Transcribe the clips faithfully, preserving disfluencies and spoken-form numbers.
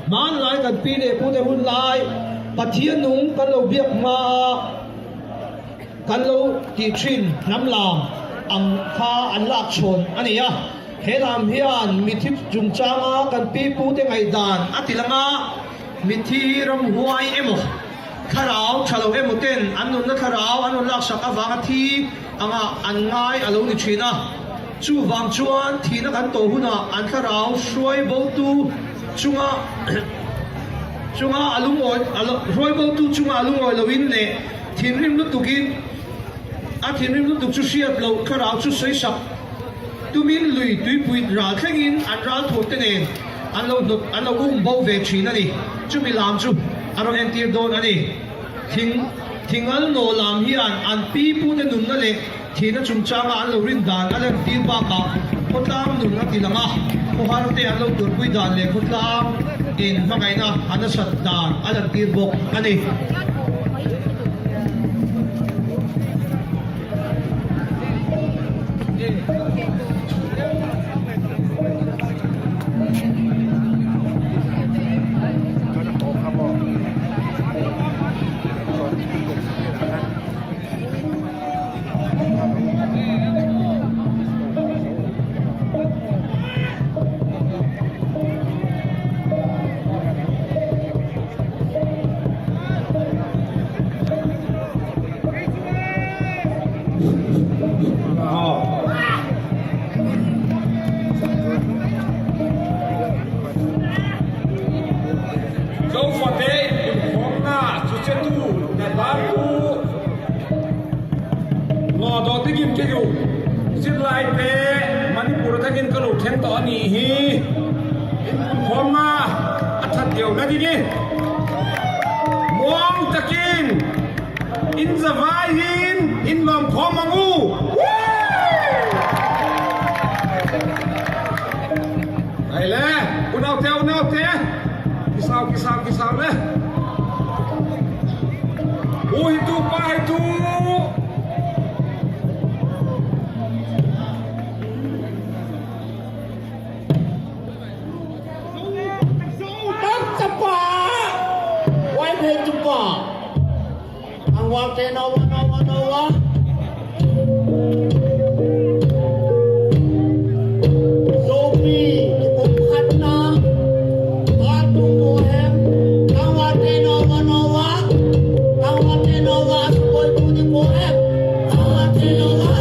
Hmanlai kan pi le pute hun lai Pathian nung kan lo biak hma a, kan lo tih ṭhin hnam lam ang kha an lak chhawn a ni a. He lam hian mithi chungchanga kan pi pute ngaihdan a ti lang a, mithi ramhuai emaw, thlarau ṭha lo emaw ten an nunna thlarau an rawn laksak avanga thi anga an ngai a lo ni ṭhin a. Chuvang chuan thina kan tawh hunah an thlarau hruai botu chunga, chunga a lungawi, a lo, hruai botu chunga a lungawi loin leh thinrim lutukin, a thinrim lutuk chu hriat loh thlarau chu sawisak tumin lui tuipui ral thlengin an ralthuam te nen an lo hnawt, an lo um bo ve ṭhin a ni. Chumi lam chu a rawn entir dawn a ni. Thing, Thingal naw lam hian an pi pute nunna leh thina chungchanga an lo rin dan a lantir bakah khawtlang nun a ti lang a, khawhar te an lo tuarpui dan leh khawtlang in hmangaihna a nasat dan a lantir bawk a ni. Chofate inkhawmna chu che tu, na ba tu. Ngaw dawh tigin ke u. Zirlai te Manipur aṭangin ka lo thleng tawh a nih hi. Inkhawmna a ṭhat deuh na dingin muang takin in zavaiin in lawm khawm ang u. Ai le, unaute, unaute. Kisau, kisau, kisau le. U hi tu, pa hi tu. Tam chapa. Wai phei tu pa. Ang wang te no wa, no wa, no wa. Zopi, ki pum khat na. Ba tung ko hem. Ang wang te no wa, no wa. Ang wang te no wa, sukoi tu ni ko hem. Ang wang te no wa.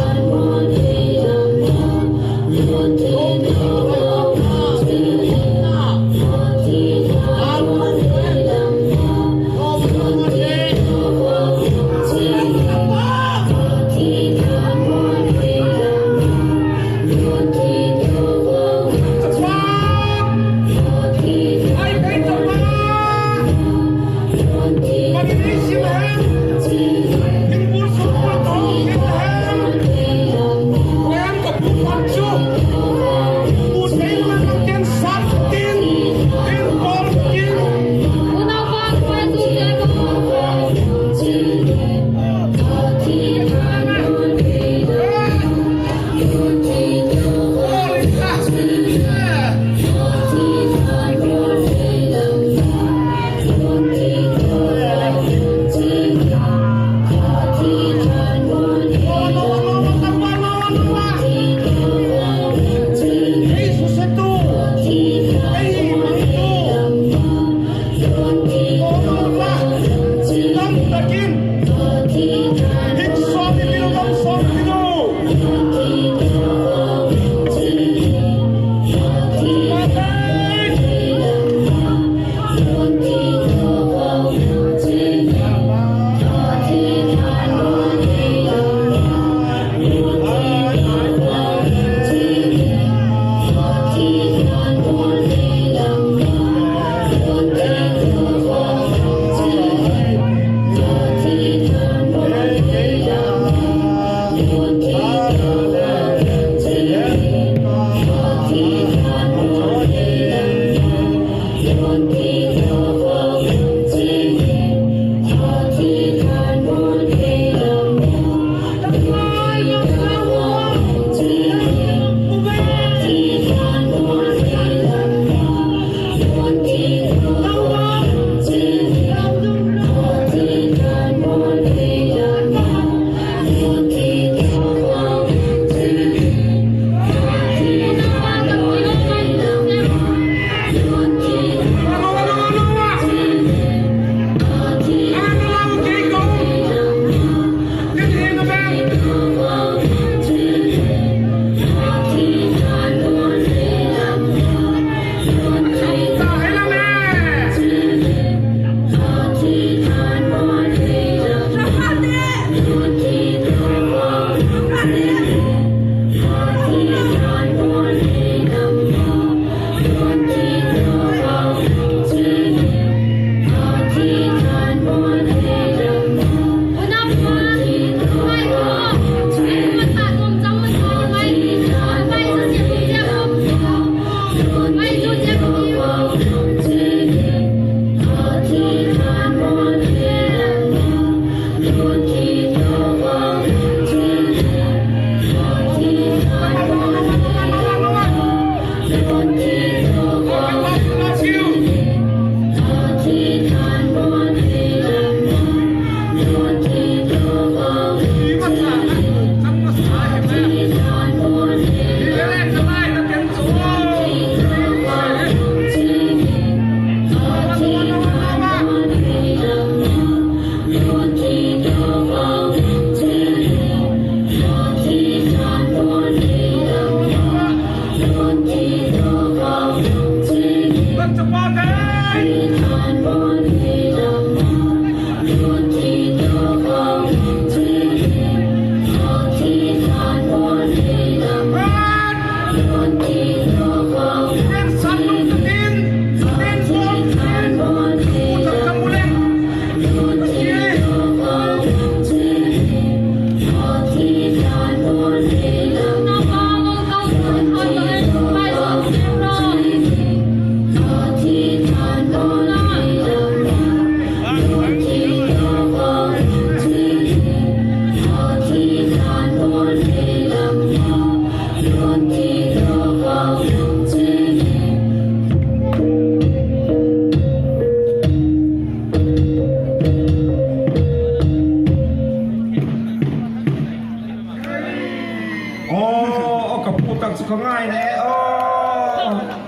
Aw, aw, ka pu tak chu ka ngai ne, aw.